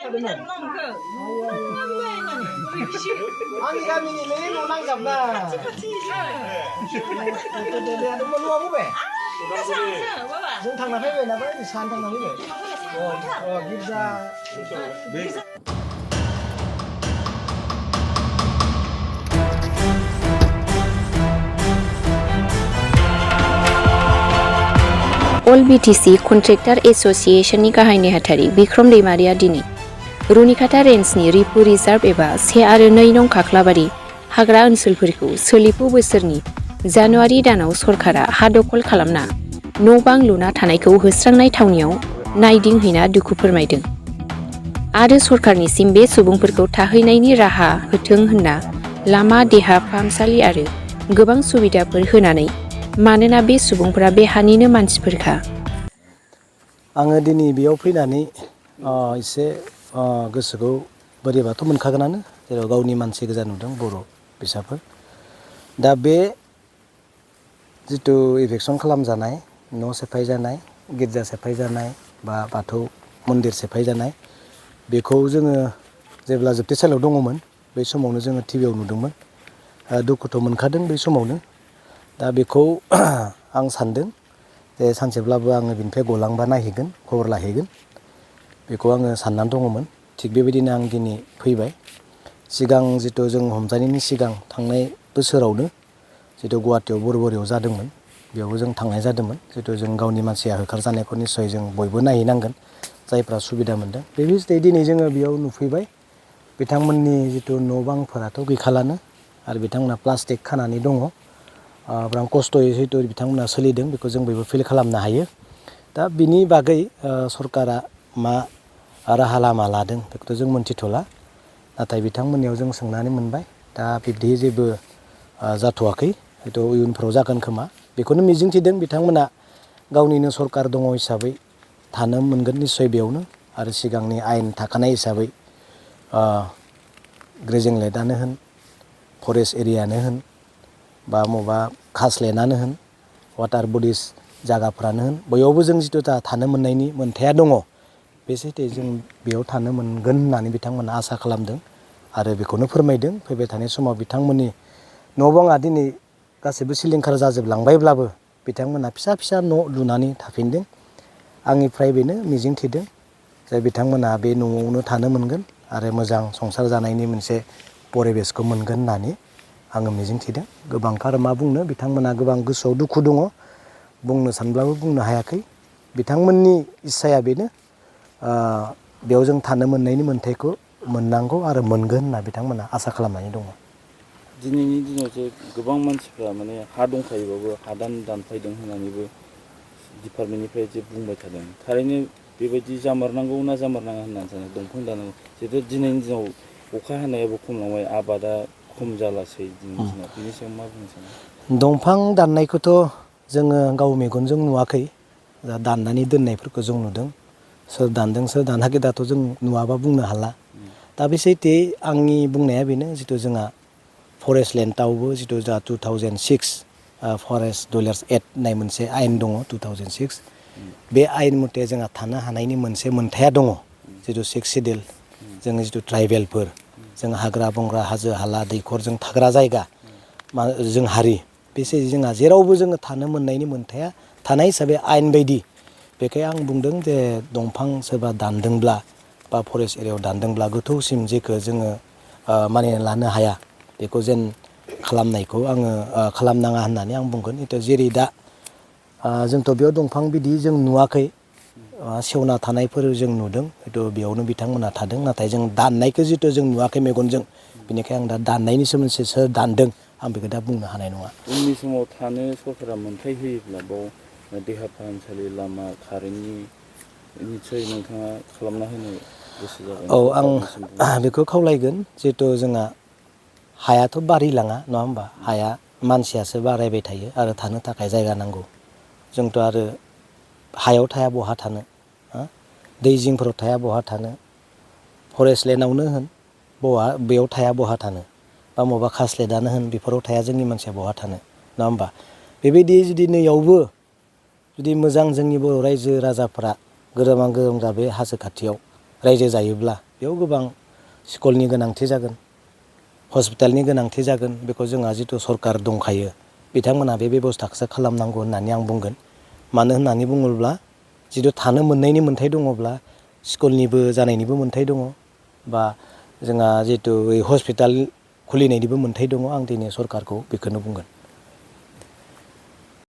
아니 가민이 내 노랑 잡나. 너 뭐 누워 봐. 좀 당나 해외 나가 산 당나 해외. 기자. अल BTC contractor एसोसिएशननि गाहाय नेहाथारि बिक्रम दैमारिया दिनै रुनिकाटा रेन्जनि रिपु रिजार्भ एबा 1 आरो 2 नं खाख्लाबारि हाग्रा ओनसोलफोरखौ सोलिफु बोसोरनि जानुवारि दानाव सरकारा हा दखल खालामना न' बां लुना थानायखौ होस्रांनाय थावनियाव नायदिंहैना दुखु फोरमायदों आरो सरकारनिसिम बे सुबुंफोरखौ थाहैनायनि राहा होथों होनना लामा देहा फाहामसालि आरो गोबां सुबिदाफोर होनानै मानोना बे सुबुंफोरा बे हानिनो मानसिफोरखा आङो दिनै बेयाव फैनानै एसे गोसोखौ बोरैबाथ' मोनखागोनानो जेराव गावनि मानसि गोजा नुदों बर' फिसाफोर दा बे जिथु इभेकसन खालामजानाय न' सेफाय जानाय गिर्जा सेफाय जानाय बा बाथौ मन्दिर सेफाय जानाय बेखौ जोङो जेब्ला जोबथेसालियाव दङमोन बै समावनो जोङो टिभियाव नुदोंमोन दुखुथ' मोनखादों बै समावनो दा बेखौ आं सानदों जे सानसेब्लाबो आङो बिनिफ्राय गलांबा नायहैगोन खबर लाहैगोन बेखौ आङो साननानै दङमोन थिग बेबायदिनो आं दिनै फैबाय सिगां जिथु जों हमजानायनि सिगां थांनाय बोसोरावनो जिथु गुवाहाटियाव बरबरियाव जादोंमोन बेयावबो जों थांनाय जादोंमोन जिथु जों गावनि मानसिया होखारजानायखौ निस्सय जों बयबो नायहैनांगोन जायफ्रा सुबिदा मोनदों बे हिसाबै दिनै जोङो बेयाव नुफैबाय बिथांमोननि जिथु न' बांफोराथ' गैखालानो आरो बिथांमोना प्लास्टिक खानानै दङ बिराद खस्थ'यै जिहेतु बिथांमोना सोलिदों बेखौ जों बयबो फिल खालामनो हायो दा बिनि बागै सरकारा मा राहा लामा लादों बेखौथ' जों मोनथिथ'ला नाथाय बिथांमोननियाव जों सोंनानै मोनबाय दा बिब्दि जेबो जाथ'वाखै हयथ' इयुनफ्राव जागोन खोमा बेखौनो मिजिंथिदों बिथांमोना गावनिनो सरकार दङ हिसाबै थानो मोनगोन निस्सय बेयावनो आरो सिगांनि आयेन थाखानाय हिसाबै ग्रेजिंलेटआनो होन फरेस्ट एरियानो होन बा मबा खासलेण्डआनो होन वाटार बडिस जागाफ्रानो होन बययावबो जों जिथु थानो मोननायनि मोन्थाया दङ बे सैथो जों बेयाव थानो मोनगोन होननानै बिथांमोना आसा खालामदों आरो बेखौनो फोरमायदों फैबाय थानाय समाव बिथांमोननि न' बाङा दिनै गासैबो सिलिंखार जाजोबलांबायब्लाबो बिथांमोना फिसा फिसा न' लुनानै थाफिनदों आंनिफ्राय बेनो मिजिंथिदों जे बिथांमोना बे न'आवनो थानो मोनगोन आरो मोजां संसार जानायनि मोनसे परिबेसखौ मोनगोन होननानै आङो मिजिंथिदों गोबांथार मा बुंनो बिथांमोना गोबां गोसोआव दुखु दङ बुंनो सानब्लाबो बुंनो हायाखै बिथांमोननि इस्साया बेनो बेयाव जों थानो मोननायनि मोन्थायखौ मोननांगौ आरो मोनगोन होनना बिथांमोना आसा खालामनानै दङ दिनैनि दिनाव जे गोबां मानसिफ्रा माने हा दंखायोबाबो हादान दानफायदों होननानैबो डिपार्टमेन्टनिफ्राय जे बुंबाय थादों थारैनो बेबायदि जामारनांगौ ना जामारनाङा होननानै सानो दंफां दाननांगौ जिहेतु दिनैनि दिनाव अखा हानायाबो खमलांबाय आबादा खम जालासै दिनैनि दिनाव बेनि सायाव मा बुंनो सानो दंफां दाननायखौथ' जोङो गाव मेगनजों नुवाखै दा दाननानै दोननायफोरखौ जों नुदों सोर दानदों सोर दानाखै दाथ' जों नुवाबा बुंनो हाला दा बे सैथो आंनि बुंनाया बेनो जिथु जोंहा फरेस्ट लेण्डआवबो जिथु जोंहा 2006 फरेस्ट डुवेलार्स एक्ट होननाय मोनसे आयेन दङ 2006 बे आयेन मथे जोंहा थानो हानायनि मोनसे मोन्थाया दङ जिथु 6 सिडिउल जोङो जिथु ट्राइबेलफोर जों हाग्रा बंग्रा हाजो हाला दैखर जों थाग्रा जायगा जों हारि बेसै जोंहा जेरावबो जोङो थानो मोननायनि मोन्थाया थानाय हिसाबै आयेन बायदि बेखाय आं बुंदों जे दंफां सोरबा दानदोंब्ला बा फरेस्ट एरियायाव दानदोंब्ला गोथौसिम जेखौ जोङो मानिनानै लानो हाया बेखौ जेन खालामनायखौ आङो खालामनाङा होननानै आं बुंगोन जेरै दा जोंथ' बेयाव दंफां बिदि जों नुवाखै सेवना थानायफोर जों नुदों हयथ' बेयावनो बिथांमोना थादों नाथाय जों दाननायखौ जिथु जों नुवाखै मेगनजों बेनिखायनो आं दा दाननायनि सोमोन्दै सोर दानदों आं बेखौ दा बुंनो हानाय नङा उननि समाव थानो सरकारा मोन्थाय होयोब्ला बाव देहा फाहामसालि लामा कारेन्टनि निस्सय नोंथाङा खालामना होनो गोसो जागोन औ आं बेखौ खावलायगोन जिहेथु जोंहा हायाथ' बारिलाङा नङा होमबा हाया मानसियासो बारायबाय थायो आरो थानो थाखाय जायगा नांगौ जोंथ' आरो हायाव थाया बहा थानो दै जिंफोराव थाया बहा थानो फरेस्ट लेण्डआवनो होन बेयाव थाया बहा थानो बा बबेबा खासलेटआनो होन बेफोराव थाया जोंनि मानसिया बहा थानो नङा होमबा बेबायदि जुदि नैयावबो जुदि मोजां जोंनि बर' रायजो राजाफ्रा गोरोमा गोरोम बे हाजो खाथियाव रायजो जायोब्ला बेयाव गोबां स्कुलनि गोनांथि जागोन, हस्पिटालनि गोनांथि जागोन। बेखौ जोंहा जिथु सरकार दंखायो बिथांमोनहा बे बेब'स्थाखौसो खालामनांगौ होननानै आं बुंगोन। मानो होननानै बुङोब्ला जिथु थानो मोननायनि मोन्थाय दङब्ला स्कुलनिबो जानायनिबो मोन्थाय दङ, बा जोंहा जिथु हस्पिटाल खुलिनायनिबो मोन्थाय दङ। आं दिनै सरकारखौ बेखौनो बुंगोन।